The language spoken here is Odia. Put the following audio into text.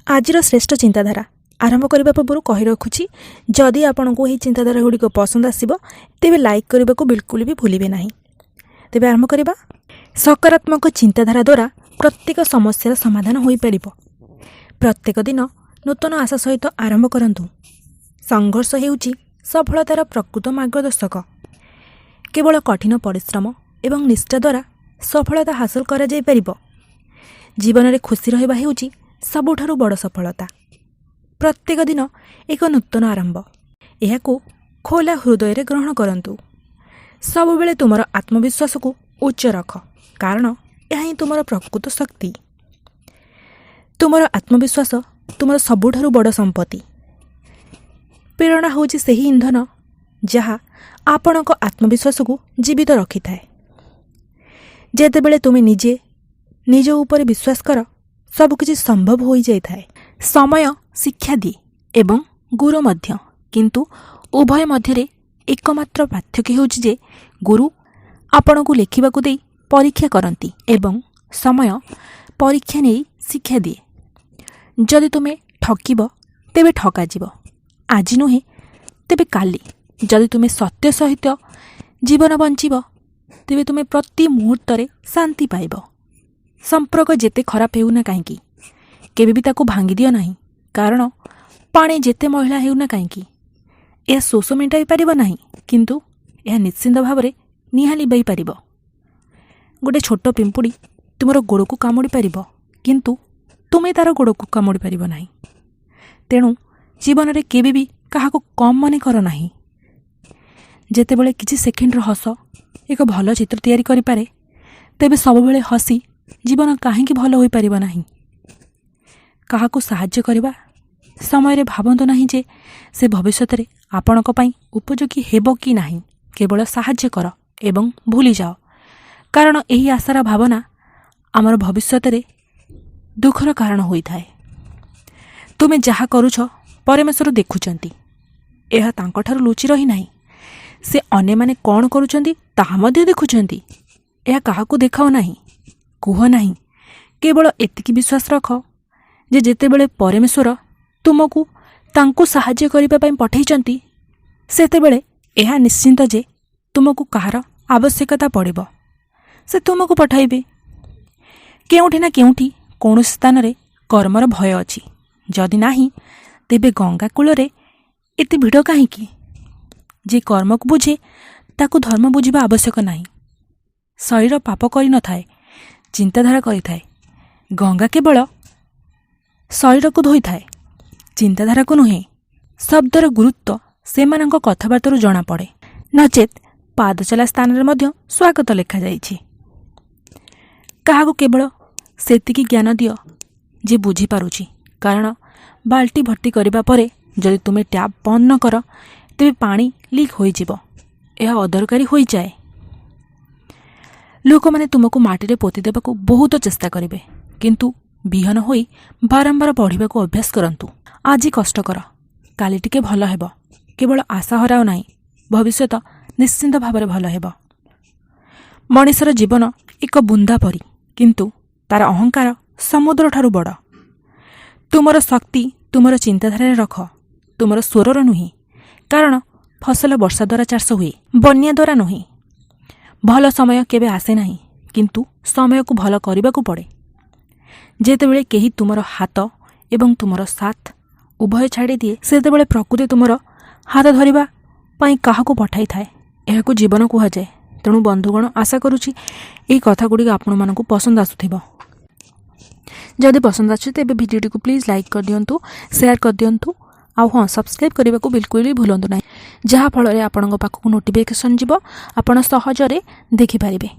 ଆଜିର ଶ୍ରେଷ୍ଠ ଚିନ୍ତାଧାରା ଆରମ୍ଭ କରିବା ପୂର୍ବରୁ କହି ରଖୁଛି, ଯଦି ଆପଣଙ୍କୁ ଏହି ଚିନ୍ତାଧାରା ଗୁଡ଼ିକ ପସନ୍ଦ ଆସିବ, ତେବେ ଲାଇକ୍ କରିବାକୁ ବିଲକୁଲ ବି ଭୁଲିବେ ନାହିଁ। ତେବେ ଆରମ୍ଭ କରିବା। ସକାରାତ୍ମକ ଚିନ୍ତାଧାରା ଦ୍ୱାରା ପ୍ରତ୍ୟେକ ସମସ୍ୟାର ସମାଧାନ ହୋଇପାରିବ। ପ୍ରତ୍ୟେକ ଦିନ ନୂତନ ଆଶା ସହିତ ଆରମ୍ଭ କରନ୍ତୁ। ସଂଘର୍ଷ ହେଉଛି ସଫଳତାର ପ୍ରକୃତ ମାର୍ଗଦର୍ଶକ। କେବଳ କଠିନ ପରିଶ୍ରମ ଏବଂ ନିଷ୍ଠା ଦ୍ୱାରା ସଫଳତା ହାସଲ କରାଯାଇପାରିବ। ଜୀବନରେ ଖୁସି ରହିବା ହେଉଛି ସବୁଠାରୁ ବଡ଼ ସଫଳତା। ପ୍ରତ୍ୟେକ ଦିନ ଏକ ନୂତନ ଆରମ୍ଭ। ଏହାକୁ ଖୋଲା ହୃଦୟରେ ଗ୍ରହଣ କରନ୍ତୁ। ସବୁବେଳେ ତୁମର ଆତ୍ମବିଶ୍ୱାସକୁ ଉଚ୍ଚ ରଖ, କାରଣ ଏହା ହିଁ ତୁମର ପ୍ରକୃତ ଶକ୍ତି। ତୁମର ଆତ୍ମବିଶ୍ୱାସ ତୁମର ସବୁଠାରୁ ବଡ଼ ସମ୍ପତ୍ତି। ପ୍ରେରଣା ହେଉଛି ସେହି ଇନ୍ଧନ ଯାହା ଆପଣଙ୍କ ଆତ୍ମବିଶ୍ୱାସକୁ ଜୀବିତ ରଖିଥାଏ। ଯେତେବେଳେ ତୁମେ ନିଜେ ନିଜ ଉପରେ ବିଶ୍ୱାସ କର, ସବୁକିଛି ସମ୍ଭବ ହୋଇଯାଇଥାଏ। ସମୟ ଶିକ୍ଷା ଦିଏ ଏବଂ ଗୁରୁ ମଧ୍ୟ, କିନ୍ତୁ ଉଭୟ ମଧ୍ୟରେ ଏକମାତ୍ର ପାର୍ଥକ୍ୟ ହେଉଛି ଯେ ଗୁରୁ ଆପଣଙ୍କୁ ଲେଖିବାକୁ ଦେଇ ପରୀକ୍ଷା କରନ୍ତି ଏବଂ ସମୟ ପରୀକ୍ଷା ନେଇ ଶିକ୍ଷା ଦିଏ। ଯଦି ତୁମେ ଠକିବ, ତେବେ ଠକାଯିବ, ଆଜି ନୁହେଁ ତେବେ କାଲି। ଯଦି ତୁମେ ସତ୍ୟ ସହିତ ଜୀବନ ବଞ୍ଚିବ, ତେବେ ତୁମେ ପ୍ରତି ମୁହୂର୍ତ୍ତରେ ଶାନ୍ତି ପାଇବ। ସମ୍ପର୍କ ଯେତେ ଖରାପ ହେଉନା କାହିଁକି, କେବେ ବି ତାକୁ ଭାଙ୍ଗିଦିଅ ନାହିଁ, କାରଣ ପାଣି ଯେତେ ମଇଳା ହେଉନା କାହିଁକି, ଏହା ଶୋଷ ମେଣ୍ଟାଇ ପାରିବ ନାହିଁ, କିନ୍ତୁ ଏହା ନିଶ୍ଚିନ୍ତ ଭାବରେ ନିଆଁ ଲିଭାଇ ପାରିବ। ଗୋଟେ ଛୋଟ ପିମ୍ପୁଡ଼ି ତୁମର ଗୋଡ଼କୁ କାମୁଡ଼ି ପାରିବ, କିନ୍ତୁ ତୁମେ ତା'ର ଗୋଡ଼କୁ କାମୁଡ଼ି ପାରିବ ନାହିଁ। ତେଣୁ ଜୀବନରେ କେବେ ବି କାହାକୁ କମ୍ ମନେ କର ନାହିଁ। ଯେତେବେଳେ କିଛି ସେକେଣ୍ଡର ହସ ଏକ ଭଲ ଚିତ୍ର ତିଆରି କରିପାରେ, ତେବେ ସବୁବେଳେ ହସି ଜୀବନ କାହିଁକି ଭଲ ହୋଇପାରିବ ନାହିଁ? କାହାକୁ ସାହାଯ୍ୟ କରିବା ସମୟରେ ଭାବନ୍ତୁ ନାହିଁ ଯେ ସେ ଭବିଷ୍ୟତରେ ଆପଣଙ୍କ ପାଇଁ ଉପଯୋଗୀ ହେବ କି ନାହିଁ। କେବଳ ସାହାଯ୍ୟ କର ଏବଂ ଭୁଲିଯାଅ, କାରଣ ଏହି ଆଶାର ଭାବନା ଆମର ଭବିଷ୍ୟତରେ ଦୁଃଖର କାରଣ ହୋଇଥାଏ। ତୁମେ ଯାହା କରୁଛ, ପରମେଶ୍ୱର ଦେଖୁଛନ୍ତି। ଏହା ତାଙ୍କଠାରୁ ଲୁଚି ରହିନାହିଁ। ସେ ଅନ୍ୟମାନେ କ'ଣ କରୁଛନ୍ତି, ତାହା ମଧ୍ୟ ଦେଖୁଛନ୍ତି। ଏହା କାହାକୁ ଦେଖାଅ ନାହିଁ, କୁହ ନାହିଁ। କେବଳ ଏତିକି ବିଶ୍ୱାସ ରଖ ଯେ ଯେତେବେଳେ ପରମେଶ୍ୱର ତୁମକୁ ତାଙ୍କୁ ସାହାଯ୍ୟ କରିବା ପାଇଁ ପଠାଇଛନ୍ତି, ସେତେବେଳେ ଏହା ନିଶ୍ଚିନ୍ତ ଯେ ତୁମକୁ କାହାର ଆବଶ୍ୟକତା ପଡ଼ିବ, ସେ ତୁମକୁ ପଠାଇବେ। କେଉଁଠି ନା କେଉଁଠି କୌଣସି ସ୍ଥାନରେ କର୍ମର ଭୟ ଅଛି। ଯଦି ନାହିଁ, ତେବେ ଗଙ୍ଗା କୂଳରେ ଏତେ ଭିଡ଼ କାହିଁକି? ଯେ କର୍ମକୁ ବୁଝେ, ତାକୁ ଧର୍ମ ବୁଝିବା ଆବଶ୍ୟକ ନାହିଁ। ଶରୀର ପାପ କରିନଥାଏ, ଚିନ୍ତାଧାରା କରିଥାଏ। ଗଙ୍ଗା କେବଳ ଶରୀରକୁ ଧୋଇଥାଏ, ଚିନ୍ତାଧାରାକୁ ନୁହେଁ। ଶବ୍ଦର ଗୁରୁତ୍ୱ ସେମାନଙ୍କ କଥାବାର୍ତ୍ତାରୁ ଜଣାପଡ଼େ, ନଚେତ୍ ପାଦଚଲା ସ୍ଥାନରେ ମଧ୍ୟ ସ୍ୱାଗତ ଲେଖାଯାଇଛି। କାହାକୁ କେବଳ ସେତିକି ଜ୍ଞାନ ଦିଅ ଯେ ବୁଝିପାରୁଛି, କାରଣ ବାଲ୍ଟି ଭର୍ତ୍ତି କରିବା ପରେ ଯଦି ତୁମେ ଟ୍ୟାପ୍ ବନ୍ଦ ନ କର, ତେବେ ପାଣି ଲିକ୍ ହୋଇଯିବ। ଏହା ଅଦରକାରୀ ହୋଇଯାଏ। ଲୋକମାନେ ତୁମକୁ ମାଟିରେ ପୋତି ଦେବାକୁ ବହୁତ ଚେଷ୍ଟା କରିବେ, କିନ୍ତୁ ବିହନ ହୋଇ ବାରମ୍ବାର ବଢ଼ିବାକୁ ଅଭ୍ୟାସ କରନ୍ତୁ। ଆଜି କଷ୍ଟକର, କାଲି ଟିକେ ଭଲ ହେବ। କେବଳ ଆଶା ହରାଅ ନାହିଁ। ଭବିଷ୍ୟତ ନିଶ୍ଚିନ୍ତ ଭାବରେ ଭଲ ହେବ। ମଣିଷର ଜୀବନ ଏକ ବୁନ୍ଦା ପରି, କିନ୍ତୁ ତାର ଅହଙ୍କାର ସମୁଦ୍ରଠାରୁ ବଡ଼। ତୁମର ଶକ୍ତି ତୁମର ଚିନ୍ତାଧାରାରେ ରଖ, ତୁମର ସ୍ୱରରେ ନୁହେଁ, କାରଣ ଫସଲ ବର୍ଷା ଦ୍ୱାରା ଚାଷ ହୁଏ, ବନ୍ୟା ଦ୍ୱାରା ନୁହେଁ। ଭଲ ସମୟ କେବେ ଆସେ ନାହିଁ, କିନ୍ତୁ ସମୟକୁ ଭଲ କରିବାକୁ ପଡ଼େ। ଯେତେବେଳେ କେହି ତୁମର ହାତ ଏବଂ ତୁମର ସାଥ ଉଭୟ ଛାଡ଼ିଦିଏ, ସେତେବେଳେ ପ୍ରକୃତି ତୁମର ହାତ ଧରିବା ପାଇଁ କାହାକୁ ପଠାଇଥାଏ। ଏହାକୁ ଜୀବନ କୁହାଯାଏ। ତେଣୁ ବନ୍ଧୁଗଣ, ଆଶା କରୁଛି ଏହି କଥା ଗୁଡ଼ିକ ଆପଣମାନଙ୍କୁ ପସନ୍ଦ ଆସୁଥିବ। ଯଦି ପସନ୍ଦ ଆସୁଛି, ତେବେ ଭିଡ଼ିଓଟିକୁ ପ୍ଲିଜ୍ ଲାଇକ୍ କରିଦିଅନ୍ତୁ, ସେୟାର କରିଦିଅନ୍ତୁ, ଆଉ ହଁ, ସବସ୍କ୍ରାଇବ୍ କରିବାକୁ ବିଲକୁଲ ବି ଭୁଲନ୍ତୁ ନାହିଁ, ଯାହାଫଳରେ ଆପଣଙ୍କ ପାଖକୁ ନୋଟିଫିକେସନ୍ ଯିବ, ଆପଣ ସହଜରେ ଦେଖିପାରିବେ।